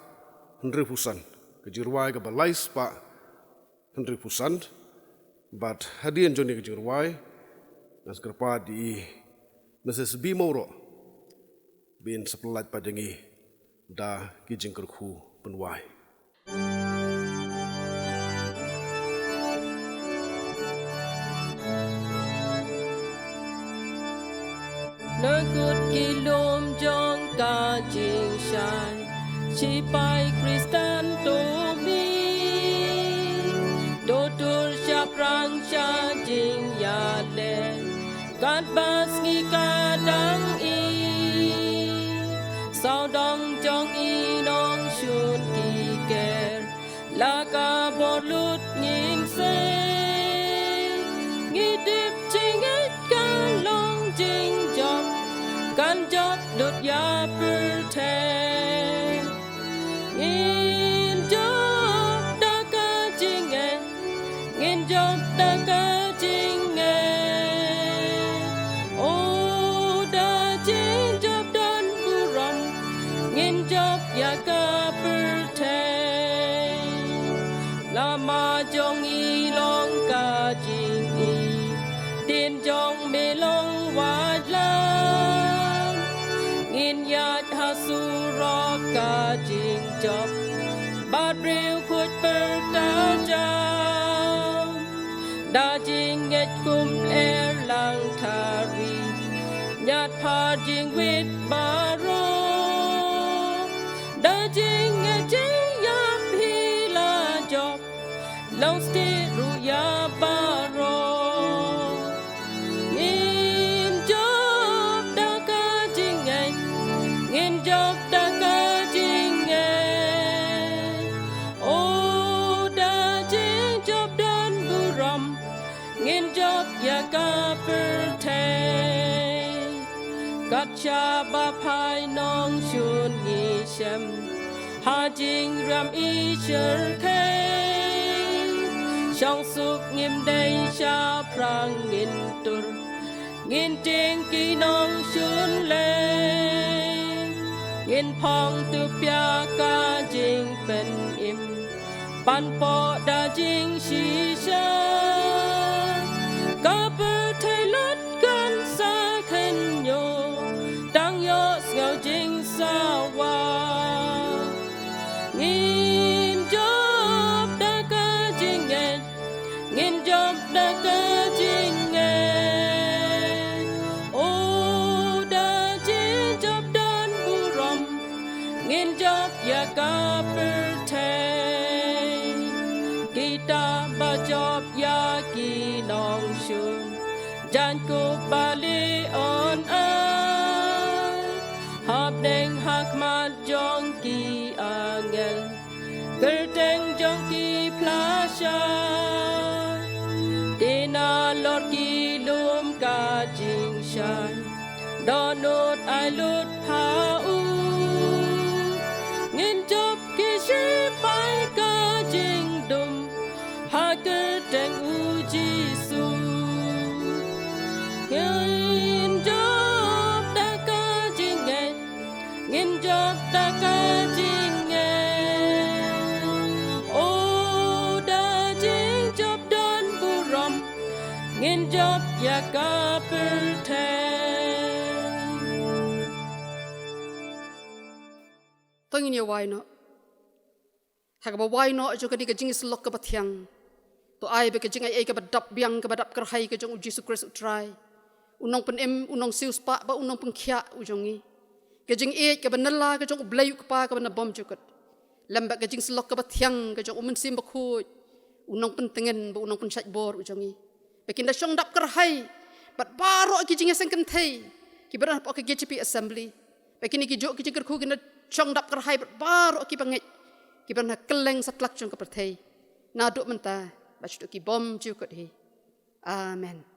hynriewphew san, ka jingrwai kaba lai spah hynriewphew san. Bad hadien jong kane ka jingrwai, ngan sa kyrpad ïa i Mrs B Mawroh ba in sa pyllait pat ïa ngi da ki jingkyrkhu pynwai. Na kut ki lum jong ka jingshai, shipai Khristan to mih, to tur shaphrang sha jingïaleh, katba sngi ka dang ih. Sawdong jong i nongshun ki ker, la ka bor lut ngin sei. Ngi tip jingngeit ka long jingjop, kan jop lut ïa pyrthei. Ngin jop da ka jingngeit, ngin jop da ka jingngeit. O da jingjop don burom, ngin jop ïa ka pyrthei. Lama jong i long ka jingïeit, ktien jong me long waitlam. Ngin ïaid ha surok ka jingjop, bad briew khuid pyrta jam. Da jingngeit kum Erlang Thari, ñiad phar jingwit baroh. Da jingngeit jingïap hi la jop, long stieh ruh ïa baroh. Ngin jop da ka jingngeit, ngin jop da ka jingngeit. O da jingjop don burom, ngin jop ïa ka pyrthei. Kat shaba phai nongshun ngi shem, ha jingrem i shyrkhei. Shong suk ngim dei shaphrang ngin tur, ngin tieng ki nongshun lei. Ngin phong typia ka jingpynim, pan poh da jingshisha. Ka pyrthei lut kan sa khynñiuh, tang ïohsngew jingsawa. Ngin jop da ka jingngeit, ngin jop da ka jingngeit. O da jingjop don burom, ngin jop ïa ka pyrthei. Kita ba jop ïa ki nongshun, jan kup bali on ai. Hapdeng ha khmat jong ki angel, kyrteng jong ki phla shai. Te nalor ki lum ka jingshai, dohnud ai lut ha u. Ngin jop ki shipai ka jingdum, ha kyrteng u Jisu. Ngin jop da ka jingngeit, ngin jop da ka jingngeit. O da jingjop don burom, ngin ïa ka pyrthei. To ngin ïa wai noh. Ha kaba wai noh jong kane ka jingïasyllok kaba thiang, to ai ba ka jingaiei kaba dap biang, kaba dap kyrhai ka jong U Jisu Khrist U Trai, U Nongpynim, U Nongsiewspah bad U Nongpynkhiah u jong ngi, ka jingïeit kaba nylla ka jong U Blei U Kpa kaba nabym jukut, lem bad ka jingsyllok kaba thiang ka jong U Mynsiem Bakhuid, U Nongpyntngen bad U Nongpynshait bor u jong ngi, ba kin da shong dap kyrhai bad baroh ki jingïaseng kynthei kiba don hapoh ka K J P Assembly, ba kine ki juh ki jingkyrkhu kin da shong dap kyrhai bad baroh kiba ngeit, kiba don ha kylleng satlak jong ka pyrthei, naduh mynta bad shaduh ki bymjukut hi. Amen.